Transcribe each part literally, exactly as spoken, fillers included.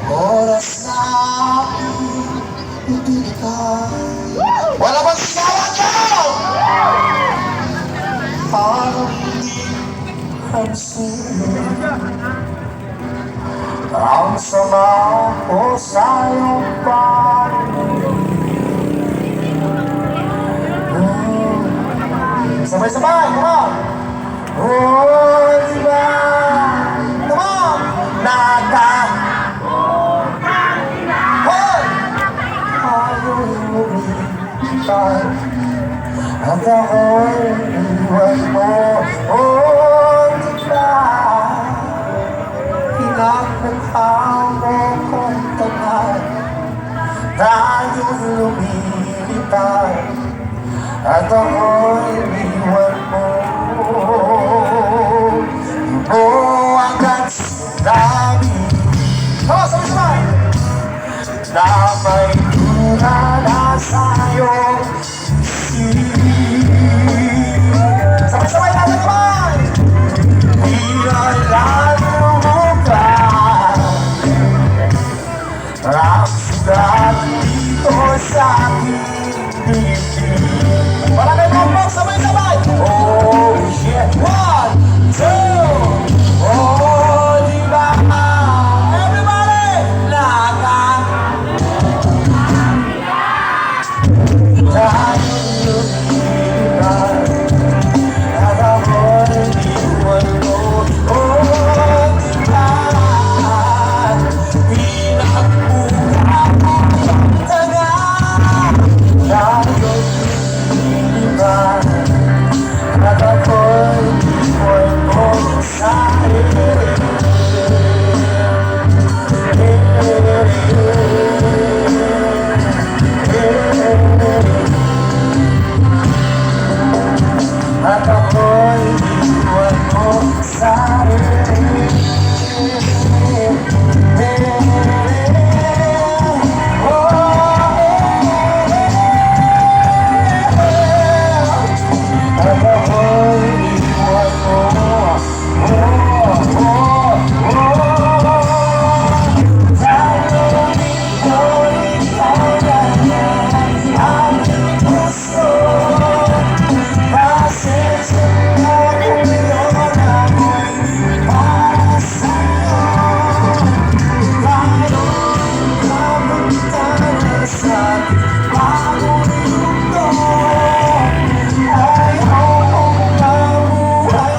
Oras na itibitay. Wala bang sigawan kayo? Parang di ang sulo. Ang sama ko sa iyong pag- Hmm. Sabay-sabay, come on! Oh, di ba? Come on! Naka- Hoy! Ayaw mo rin. At ako'y iwan mo, oh, di ba? Pinagmukha mo kong tanay, tayo'y lumilipad, at ako'y iwan mo. Di mo agad sinabi. Oh, sabay-sabay! Na may tula na sa'yo. Sabay-sabay natin naman! Pinalalo mo pa ang sugat dito sa aking dibdib. Barangay Mambog, sabay-sabay! Oh, shit! One, two! Oh, di ba? Everybody! Lahat! At ako'y iniwan mo sa akin. At ako'y iniwan mo.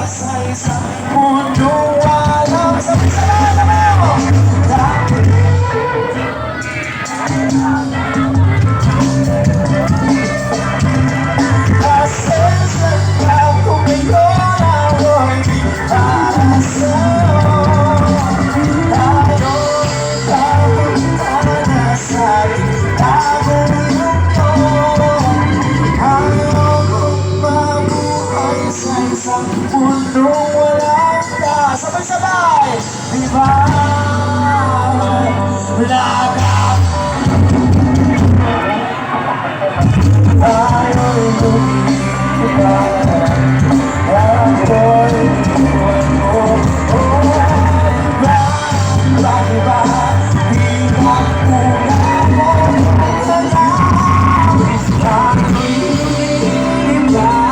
Sa isang mundo walang sabay-sabay, sabay ako. Pasensya na kung ngayon ako'y di para sa'yo. Tayo'y papunta na sa bagong mundo. Ayokong mabuhay sa isang mundong walang ka. Sabay-sabay! Di ba? Lahat. Tayo'y lumilipad. Ako'y iniwan mo. Oh, di ba? Di ba? Pinagkulang mo. Tayo'y lumilipad.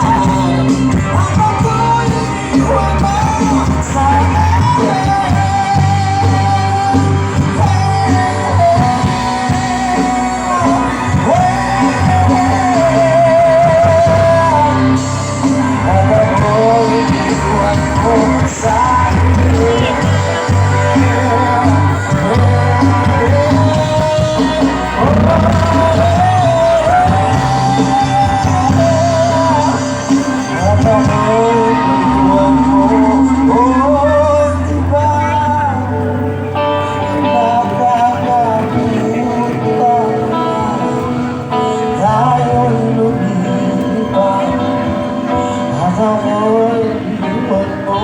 Ako'y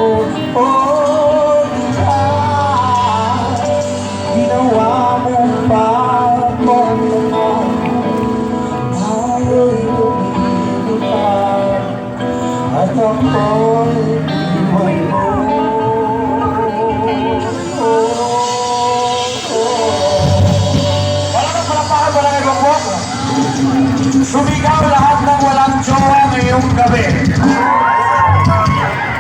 O Dios, ginawa mo pa ito. Tayo'y lumilipad at ako'y iwan mo. Wala kang palakpakan, wala kang gopok. Sumigaw